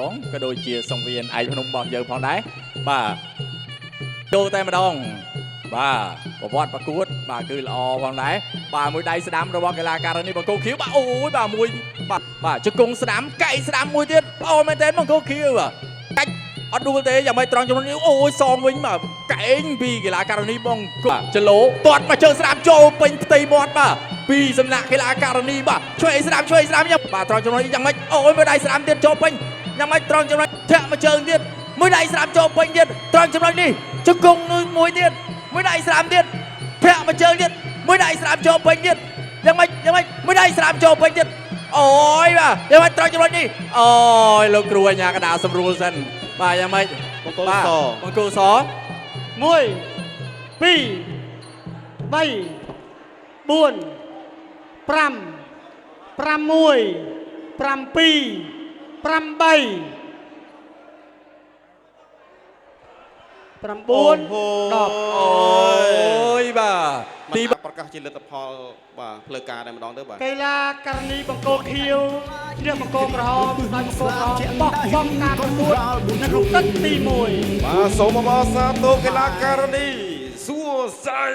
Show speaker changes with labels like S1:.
S1: ផងក៏ដូចជាសង្វៀនឯកភ្នំរបស់យើងផងដែរបាទចូលតែម្ដងបាទប្រវត្តិប្រកួត បាទគឺល្អផងដែរបាទមួយដៃស្ដាំរបស់កីឡាករនេះបង្គោលខៀវបាទអូយបាទមួយបាទបាទជង្គង់ស្ដាំកែងស្ដាំមួយទៀតអូមែនតើបង្គោលខៀវបាទកាច់អត់ដួលទេយ៉ាងម៉េចត្រង់ចំណុចនេះអូយសងវិញបាទកែងពីកីឡាករនេះបងបាទចលោទាត់មកជើងស្ដាំចូលពេញផ្ទៃមាត់បាទពីសំណាក់កីឡាករនេះបាទជួយស្ដាំជួយស្ដាំយ៉ាងបាទត្រង់ចំណុចនេះយ៉ាងម៉េចអូយមួយដៃស្ដាំទៀតចូលពេញយ៉ាងម៉េចត្រង់ចំណុចធាក់មកជើងទៀតមួយដៃស្ដាំចូលពេញទៀតត្រង់ចំណុចនេះជង្គង់មួយទៀតមួយដៃស្ដាំទៀត ធាក់មកជើងទៀតមួយដៃស្រាមចូលពេញទៀតយ៉ាងម៉េចយ៉ាងម៉េចមួយដៃស្រាមចូលពេញទៀតអូយបាទយ៉ាងម៉េចត្រង់ចំណុចនេះអូយលោកគ្រូអញ្ញាកដាសម្រួលសិនបាទយ៉ាងម៉េច
S2: បង្គោល
S1: បាទ
S2: ស
S1: បង្គោលស
S3: 1 2 3 4 5 6 7 8 9 10
S1: អូយបាទ
S2: ទី
S1: ទី
S2: ប្រកាសជាលទ្ធផលបាទផ្លូវការតែម្ដងទៅបាទ
S3: កីឡាករនីបង្គោលខៀវឈ្នះបង្គោលក្រហមដោយបង្គោលក្រហមបោះបង់ការប្រកួតនៅក្នុងទឹកទី1
S2: បាទសូមអបអរសាទរកីឡាករនីសួស្តី